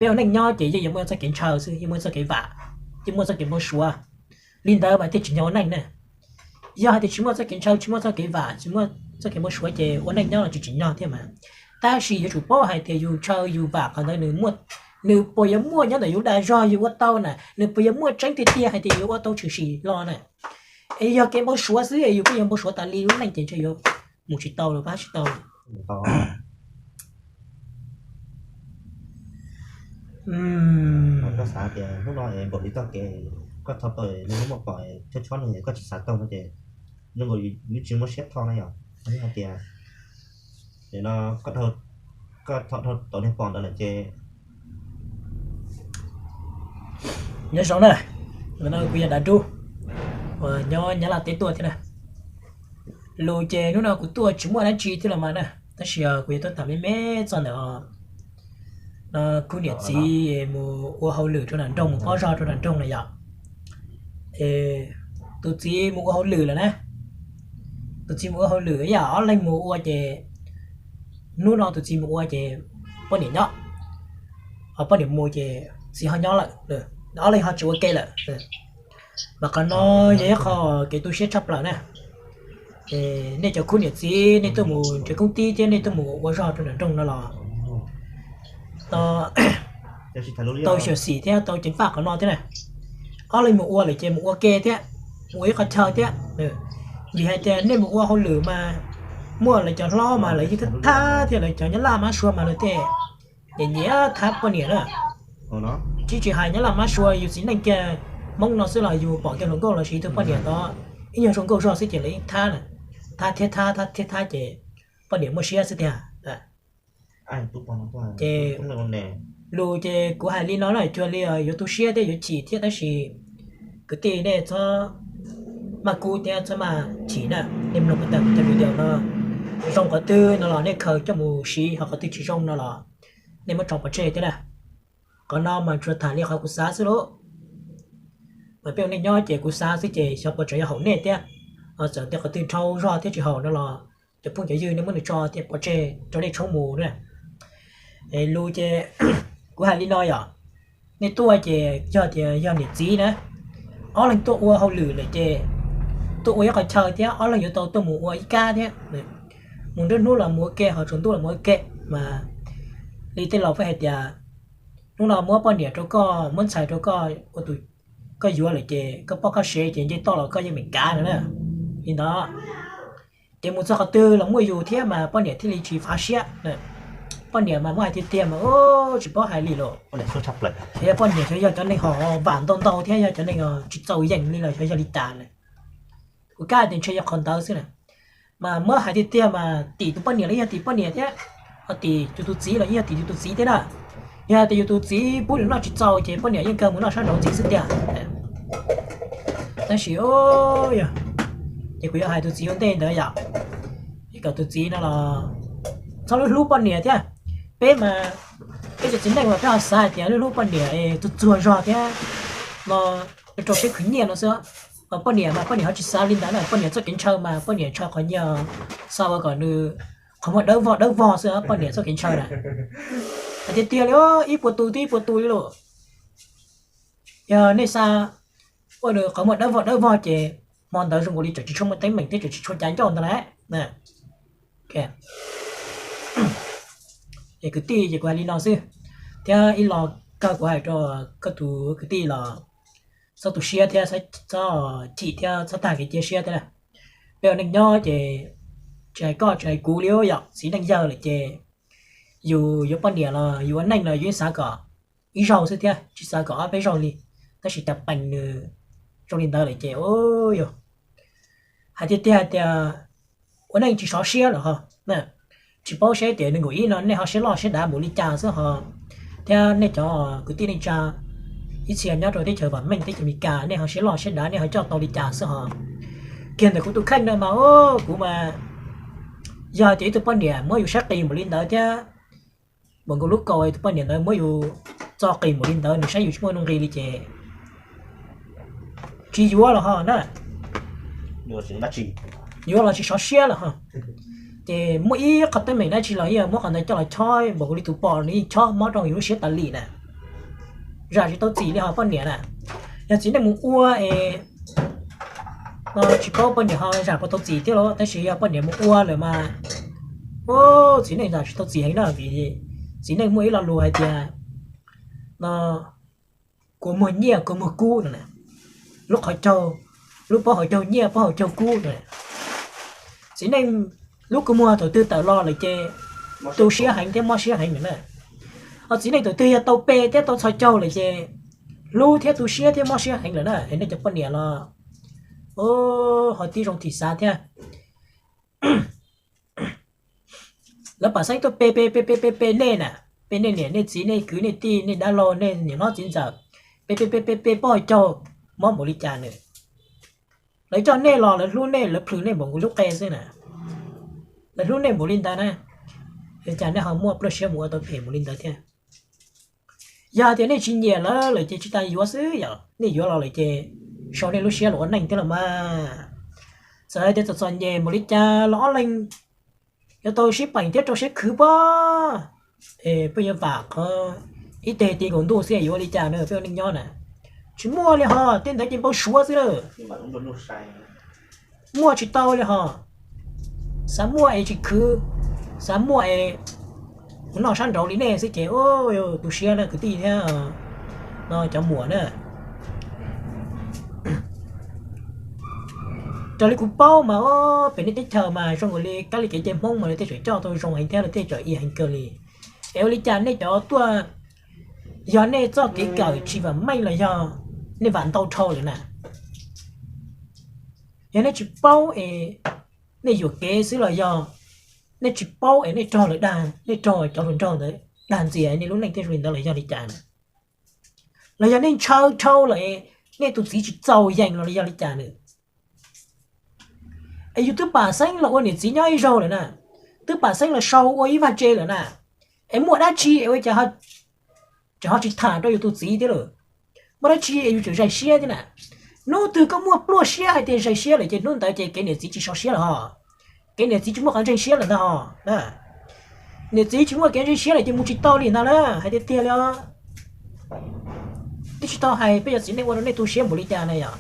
Peb ua neej nyob ces yeej yuav muaj txoj kev ntshaw xwb, yeej muaj txoj kev vam, yeej muaj txoj kev npau suav. Li ntawd mas thiaj tsim nyog ua neej ne. Yog hais tias tsis muaj txoj kev ntshaw, tsis muaj txoj kev vam, tsis muaj txoj kev npau suav ces ua neej nyob los tsis tsim nyog thiab mas. Tab sis yuav tsum paub hais tias yus ntshaw yus vam qhov ntawd nws puas yuav muaj nyob ntawm yus dag zog yus ua tau na, nws puas yuav muaj tseeb tiag tiag hais tias yuav ua tau tshwm sim los na. Es yog kev npau suav xwb es yus kuj yuav npau suav tas li lub neej ces ntshe yuav mus tsis tau los pab tsis tau. Koj xav tias hnub no npaum li txoj kev koj tho tau, nws muaj pom chob chob no koj tsis xav tau no ces zoo nkaus li tsis muaj siab tho na yom. Hais tias no koj tho dhau tau niag pom ntawd lawm ces nyob zoo na, no kuv yog Dav Dub uas nyob Nyab Laj teb tuaj thiab na. Lus ces hnub no kuv tuaj tsis muaj dab tsi thiab los mas na, tab sis kuv yuav tuaj tham me me txog ntawm no khub niam txiv mus ua hauj lwm rau nram nroog, mus pob zog rau nram nroog na yom. Tus txiv mus ua hauj lwm lawm na, tus txiv mus ua hauj lwm ib yam ob leeg mus ua ces hnub no tus txiv mus ua ces poj niam nyob, ho poj niam mus ces txiv ho nyob lawm, ob leeg ho tsis ua ke lawm. Mas qhov no yog ib qho kev tu siab tshaj plaws na. Nej cov khub niam txiv nej tuaj mus nrhiav koob tib thiab nej tuaj mus ua zog rau nram nroog no los tau xyuam xim thiab tau ceev faj qhov no thiab na. Ob leeg mus ua lawm ces mus ua ke thiab, mus ua ib qho chaw thiab. Vim hais tias nej mus ua hauj lwm mas muaj lawv cov hlob mas lawv yeej thab thiab, lawv cov nyab laj mab sua mas lawv tej nyiam nyiam thab poj niam na. Tsis tsis hais nyab laj mab sua, yus txiv neej kiag Hmoob no xwb los yus pom kiag hluas nkauj los sis tus poj niam tod ib nyuag zoo nkauj zog xwb ces lawv yeej thab, thab thiab thab, thab thiab thab ces poj niam muaj siab xwb tiag. Ces lus ces kuv hais li no na, cuag li yuav tu siab thiab yuav chim thiab tab sis kwv tij nej txhob maj kub thiab txhob maj chim na. Nej mloog kuv tag kuv cov video no zoo qhov twg no los nej khaws coj mus siv, ho qhov twg tsis zoo no los nej muab tso pov tseg thiab na. Qhov no mas tsuas tham li qhov kuv xav xwb lauj. Mas peb ua neej nyob ces kuv xav xwb ces xyov puas tseem yuav haum nej thiab. Txawm tias qhov twg dhau zog thiab tsis haum no los cov phooj cov ywg nej muab nws tso thiab pov tseg rau nej tshoob mus na. Lus ces kuv hais li no yom, nej tuaj ces yog tias yog niam txiv na, ob leeg tuaj ua hauj lwm lawm ces tuaj ua ib qho chaw thiab ob leeg yuav tau tuaj mus ua ib kab thiab, mus nruab hnub los mus ua ke, ho tsaus ntuj los mus ua ke. Mas li tej laus pheej hais tias hnub no muab poj niam rau koj, muab ntxhais rau koj, ua tus koj yuav lawm ces koj poj koj sev ces nce toj los koj yeej meem kav no na. Li ntawd ces mus txog qhov twg los muaj yus thiab mas poj niam thiaj li tsis fav siab. Poj niam mas muab hais tiag tiag mas tsis paub hais li lawm. Yog poj niam xyov yog cov neeg ho vam ntau ntau thiab yog cov neeg tsis txaus yees li los xyov yog li cas lawm. Kuv kam tias ntshe yog qhov ntawd xwb na. Mas muab hais tiag tiag mas tim tus poj niam los yog tim poj niam thiab, ho tim yus tus txiv los yog tim yus tus txiv thiab na. Yog hais tias yus tus txiv pub nws noj tsis txaus ces poj niam yeej kawg mus noj sab nraud ntxiv xwb tiag. Tab sis yog, ces kuv yuav hais tus txiv ua ntej ntawd yom, kom tus txiv no los txhob hlub hlub poj niam thiab. Peb mas, peb cov txiv neej mas peb ho xav hais tias hlub hlub poj niam es txuag txuag zog thiab no, rau siab khwv nyiaj no xwb. Poj niam mas poj niam ho tsis xav li ntawd na, poj niam txoj kev ntshaw mas poj niam ntshaw qhov nyiaj, xav ua kom nws qhov muag dawb vog dawb vog xwb, poj niam txoj kev ntshaw na. Hais tiag tiag li, ib puas tus twb ib puas tus li lauj. Yog nej xav ua nws qhov muag dawb vog dawb vog ces hmo ntawd zoo nkaus li tseem tsis tshua muaj teeb meem thiab tseem tsis tshua cav ncauj ntawd lawm. Es kwv tij ces kuv hais li no xwb, thiab ib lo kawg kuv hais rau koj tus kwv tij los txhob tu siab thiab txhob chim thiab txhob tag kev cia siab thiab na. Peb ua neej nyob ces tsis hais koj tsis hais kuv li, yog txiv neej yawg lawm ces yus yuav poj niam los yus ua neej los yus yeej xav kom ib zaug xwb thiab tsis xav kom ob peb zaug li. Tab sis cas pees nws zoo li ntawd lawm ces, yog hais tiag tiag hais tias ua neej tsis sov siab lawm ho. Tsis paub seb tias nees nkaum ib no nej ho siab loj siab dav npaum li cas xwb ho, thiab nej cov kwv tij neej tsa ib txhia nyob rau teb chaws vam meej teb chaws Amelikas nej ho siab loj siab dav nej ho coj tau li cas xwb ho. Kiag ntawm kuv tus kheej no mas, kuv mas yog tias ib tug poj niam muab yus saib qis npaum li ntawd thiab, npaum nkaus lub kaus tus poj niam ntawd muab yus txo qis npaum li ntawd nws saib yus tsis muaj nuj nqis li ces tsis yuav los ho na. Yuav los tsis sov siab lawm ho. Ces muaj ib qho teeb meem dab tsi los yeej muab qhov ntawd coj los chob npaum nkaus li tus pom nws yeej chob mob rau yus lub siab tas li na. zam tsis tau txim li ho poj niam na. Yog txiv neej mus ua es tsis paub poj niam ho zam puas tau txim thiab los, tab sis yog poj niam mus ua lawm mas txiv neej zam tsis tau txim heev na, vim txiv neej muaj ib lo lus hais tias no, kua muag nyiaj kua muag kub no, lub qhov caug, lub pob hauv caug nyiaj pob hauv caug kub no. Txiv neej lub kua muag thaum twg tawm los lawm ces tu siab heev thiab mob siab heev lawm na. Ho txiv neej thaum twg yog tau pe thiab tau txhos caug lawm ces hlub thiab tu siab thiab mob siab heev lawm na. Es nej cov poj niam los ho tib zoo thim xav thiab. Lawv pam xeeb tuaj pe pe pe pe pe pe nej na, pe nej niam nej txiv nej kwv nej tij nej dab laug nej niam hlob txiv ntxawm, pe pe pe pe pe pob hauv caug mob npaum li cas nws. Lawv coj nej los lawv hlub nej lawv plhws nej npaum nkaus lub qe xwb na. Lawv hlub nej npaum li ntawd na, cas nej ho muaj pluaj siab mus ua tau phem npaum li ntawd thiab? Yog tias nej tsis nyiam lawv lawm ces tsis tas yuav xwb yom, nej yuav los lawm ces sau nej lub siab los ua neej thiab los mas. Txawm hais tias txom txom nyem npaum li cas los ob leeg yuav tau sib peem thiab rau siab khwv pob. Es peb yuav vam qhov ib teg ti nkaus ntuj xwb yuav ua li cas na peb ua neej nyob na. Tsis muaj li ho, tej ntawd ces npau suav xwb lawm. Muaj tsis tau li ho. Xav muaj es tsis khwv, xav muaj es noj sab nraud li nej xwb ces tu siab na kwv tij thiab cov muam na. Raws li kuv paub mas pem nej teb chaws mas zoo nkaus li kab li kev cai Hmoob mas lawv tej tseem coj tau zoo heev thiab lawv tej tseem ib heev kawg li. Es ua li cas nej cov tuaj, yog nej txoj kev kawm tsis vam meej los yog nej vam ntau dhau lawm na? Yog nej tsis paub es nej yuam kev xwb los yog nej tsis paub es nej raug lawv dag, nej raug cov hluas nraug ntawd dag ntxias nej lub neej thiaj zoo li ntawd los yog li cas na? Los yog nej ntshaw dhau lawm es nej tus txiv tsis txaus yees los yog li cas na? Es yus twb pam xeeb los ua niam txiv nyob ib zaug lawm na, twb pam xeeb los sau ua ib vaj tse lawm na, es muaj dab tsi es ua cas tseem ho tsis tham rau yus tus txiv thiab lawm? Muaj dab tsi es yus tseem zais siab thiab na? Hnub twg koj muaj pluaj siab hais tias zais siab lawm ces hnub ntawd ces kev niam txiv tsis sov siab lawm ho. Kev niam txiv tsis muaj qhov ntseeg siab lawm ntag ho. Niam txiv tsis muaj kev ntseeg siab lawm ces mus tsis tau li ntag na, hais tiag tiag li os. Twb tsis tau hais peb cov txiv neej ua rau nej tu siab npaum li cas na yom.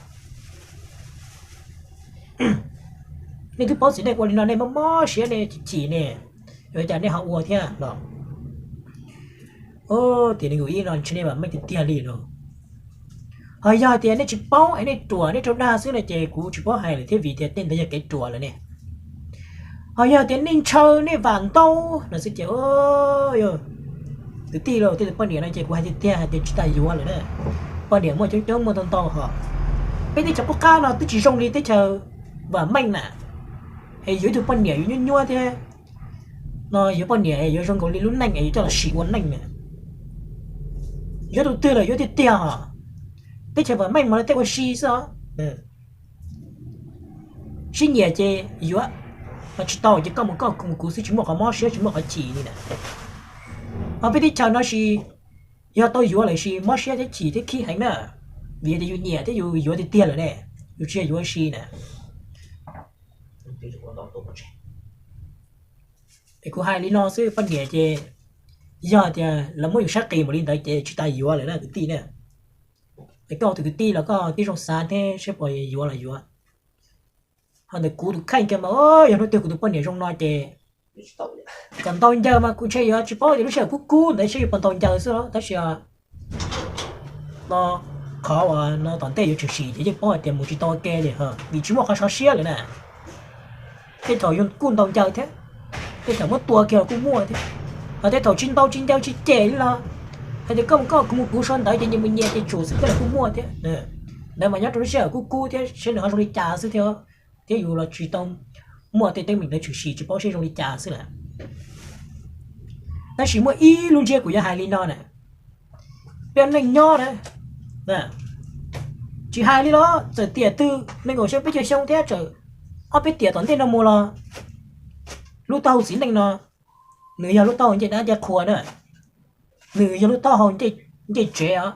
Nej twb paub txiv neej ua li no nej mob mob siab nej chim chim ne, yuav cas nej ho ua thiab los? Tiam neeg nkaus ib no ntshe nej vam meej tiag tiag li no. Ho yog tias nej tsis paub es nej ruam nej raug dag xwb no ces kuv tsis paub hais lawm thiab vim tias tej ntawd yog kev ruam lawm ne. Ho yog tias nej ntshaw nej vam ntau no xwb ces kwv tij los tej tus poj niam no ces kuv hais tiag tiag hais tias tsis tas yuav lawm na. Poj niam muaj coob coob muaj ntau ntau ho. Peb teb chaws qub qab no twb tsis zoo li teb chaws vam meej na. Es yuav ib tug poj niam yuav nyuaj nyuaj thiab no, yuav poj niam yuav zoo nkaus li lub neej es yuav coj los sim ua neej na. Yuav tus twg los yuav tiag tiag os. Teb chaws vam meej mas lawv tej ua si xwb os. Sib nyiam ces yuav, ho tsis tau ces koj mus koj kuv mus kuv xwb tsis muaj qhov mob siab tsis muaj qhov chim li na. Ho peb teb chaws no sis yog tau yuav lawm sis mob siab thiab chim thiab khib heev na. Vim tias yus nyiam thiab yus yuav tiag tiag lawm ne, yus tsis yog yuav si na. Es kuv hais li no xwb poj niam ces yog tias lawv muab yus saib qis npaum li ntawd ces tsis tas yuav lawm na kwv tij na. Es koj tus kwv tij los koj tib zoo xav thiab saib puas yuav los yuav. Ho ntawm kuv tus kheej kiag mas yog hnub twg kuv tus poj niam zoo no ces kom ntaus ncaws mas kuv ntshe yuav tsis paub tias lub sij hawm kub kub ntawd saib yuav puas ntaus ncaws xwb los tab sis no qhov uas no tom ntej yuav tshwm sim ces yeej paub hais tias mus tsis tau ua ke li vim tsis muaj qhov sov siab lawm na. Tej thaum yus kuj ntaus ncaws thiab, tej thaum muab tua kiag los kuj muaj thiab. Ho tej thaum tsis ntaus tsis ncaws tsis cem li los hais tias koj mus koj kuv mus kuv sau ntawv ces nyias mus nyias ces tsum xwb thiab los kuj muaj thiab. Ntawd mas nyob rau lub sij hawm kub kub thiab saib nws ho zoo li cas xwb thiab, thiab yus los tsis tau muaj tej teeb meem ntawd tshwm sim tsis paub saib zoo li cas xwb na. Tab sis muaj ib lub ntsiab kuv yuav hais li no na, peb neej nyob na, tsis hais li los txawm tiam twg nees nkaum xyoo peb caug xyoo thiab txawm ob peb tiam tom ntej no mus los lub taub hau txiv neej no nws yog lub taub hau ncej dab ncej qhua na, nws yog lub taub hau ncej tsev os.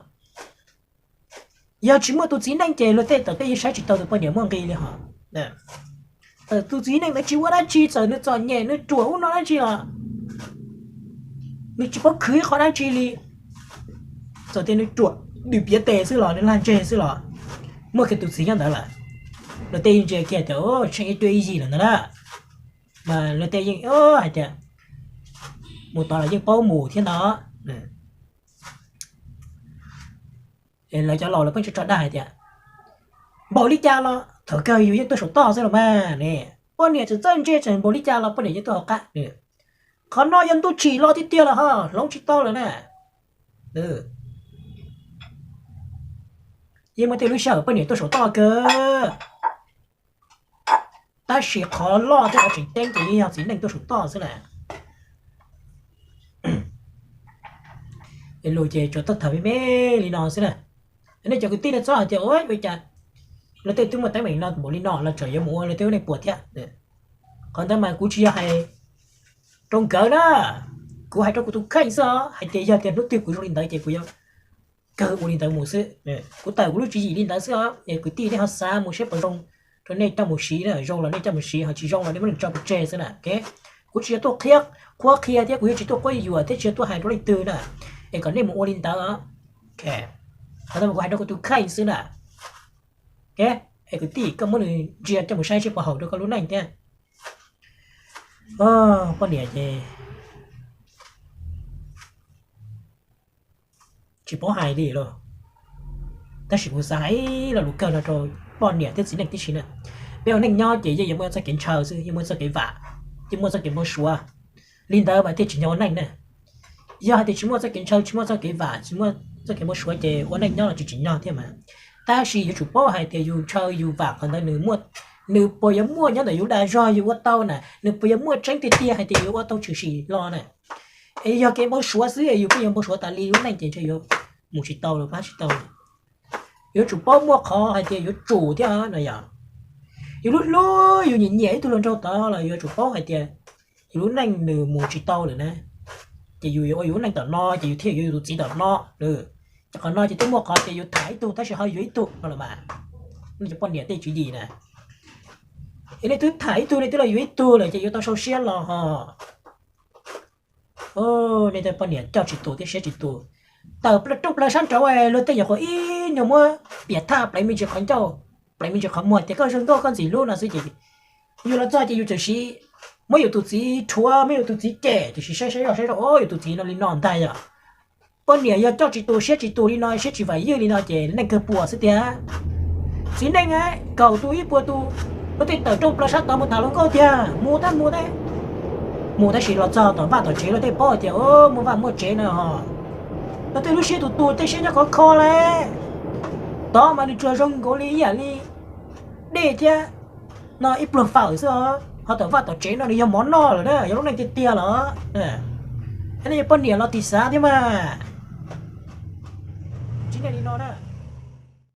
Yog tsis muaj tus txiv neej ces luag tej tom tej yeej saib tsis taus tus poj niam muaj nqis li ho. Tus txiv neej ntawd tsis ua dab tsi txawm nws txom nyem nws ruam ub no dab tsi los nws tsis paub khwv qhov dab tsi li. Txawm tias nws ruam, nws piav tes xwb los nws lag ntseg xwb los muaj kiag tus txiv nyob ntawd lawm. Luag tej yeej ntsia kiag tias tsheej ib cuab ib yig lawm ntag na. Mas luag tej yeej hais tias mus tod los yeej paub mus thiab ntag. Lawv cov laus lawv pheej tso dag hais tias npaum li cas los thaum kawg yus yeej tuaj saum toj xwb los mas ne. Poj niam txawm txawj ntse tseem npaum li cas los poj niam yeej tuaj hauv qab. Qhov no yog ntuj tsim los tiag tiag los ho hloov tsis tau lawm na. Yeej muaj tej lub sij hawm poj niam tuaj saum toj kawg, tab sis qhov loj thiab qhov tseem ceeb ces yeej yog txiv neej tuaj saum toj xwb na. Lus ces tsuas tau tham me me li no xwb na. Nej cov kwv tij nej txhob hais tias ua cas luag tej twb muaj teeb meem no npaum li no los tseem yuav mus ua luag tej lub neej puas thiab. Qhov ntawd mas kuv tsis yog hais rau nkawd na, kuv hais rau kuv tus kheej xwb os, hais tias yog tias hnub twg kuv zoo li ntawd ces kuv yuav kawg ua li ntawd mus xwb. Kuv tawm kuv lub tswv yim li ntawd xwb os. Kwv tij nej ho xav mus saib puas zoo rau nej coj mus siv na, zoo los nej coj mus siv, ho tsis zoo los nej muab nws tso pov tseg xwb na. Kuv tsis yog tuaj qhuab qhia thiab kuv yuav tsis tuaj quab yuam thiab tsis yog tuaj hais rau leej twg na, es kom nej mus ua li ntawd. Qhov ntawd kuv hais rau kuv tus kheej xwb na. Es kwv tij koj muab nws ntsia coj mus saib seb puas haum rau koj lub neej thiab. Poj niam ces tsis paub hais li lauj. Tab sis kuv xav hais lo lus kawg no rau poj niam thiab txiv neej tib si na. Peb ua neej nyob ces yeej yuav muaj txoj kev ntshaw xwb, yeej muaj txoj kev vam, yeej muaj txoj kev npau suav. Li ntawd mas thiaj tsim nyog ua neej na. Yog hais tias tsis muaj txoj kev ntshaw, tsis muaj txoj kev vam, tsis muaj txoj kev npau suav ces ua neej nyob los tsis tsim nyog thiab mas. Tab sis yuav tsum paub hais tias yus ntshaw yus vam qhov ntawd nws puas yuav muaj nyob ntawm yus dag zog yus ua tau na, nws puas yuav muaj tseeb tiag tiag hais tias yus ua tau tshwm sim los na. Es yog kev npau suav xwb es yus kuj yuav npau suav tas li lub neej ces ntshe yuav mus tsis tau los pab tsis tau. Yuav tsum paub muaj qhov hais tias yuav tsum thiab no yog. Yus lub hlub yus nyiam nyiam ib tug hluas nraug tod los yuav tsum paub hais tias yus lub neej nws mus tsis tau lawm na, ces yus yuav ua yus lub neej tom no ces yus thiaj yuav yus tus txiv tom no. Ces qhov no ces twb muaj qhov tias yus tham ib tug tab sis ho yuav ib tug no los mas, nej cov poj niam tej tswv yim na, es nej twb tham ib tug nej twb los yuav ib tug lawm ces yuav tau sau siab los ho. Nej tej poj niam coj tsis tus thiab siab tsis tus. Tawm rooj plaws sab nraud luag tej nyuam qhuav ib nyuag muab piam thaj pleev me ntsis qhov ncauj, pleev me ntsis qhov muag tias koj zoo nkauj koj ntxim hlub no xwb ces yus los txog ces yus txawm siv, muab yus tus txiv rhuav, muab yus tus txiv cem, tiam sis saib saib zoj saib zoj, o, yus tus txiv no li no ntag yog. Poj niam yog coj tsis tus siab tsis tus li no, siab tsis vam ywj li no ces neej kawg puas xwb tiag. Txiv neej kaum tus ib puas tus, luag tej tawm rooj plaws sab tod mus tham hluas nkauj tiag, mus tab mus tab, mus tab sis los txog tom vaj tom tsev luag tej paub tias muaj vaj muaj tsev no, luag tej lub siab tus tus tej siab nyob khov kho lawm. Tod mas nws tsuas zoo nkaus li ib yam li dej thiab no ib pluag fawm xwb os, ho tom vaj tom tsev no nws yog mov noj lawm na, yog lub neej tiag tiag los. Nej yog poj niam los tim xav thiab mas. Tsis nej li no na.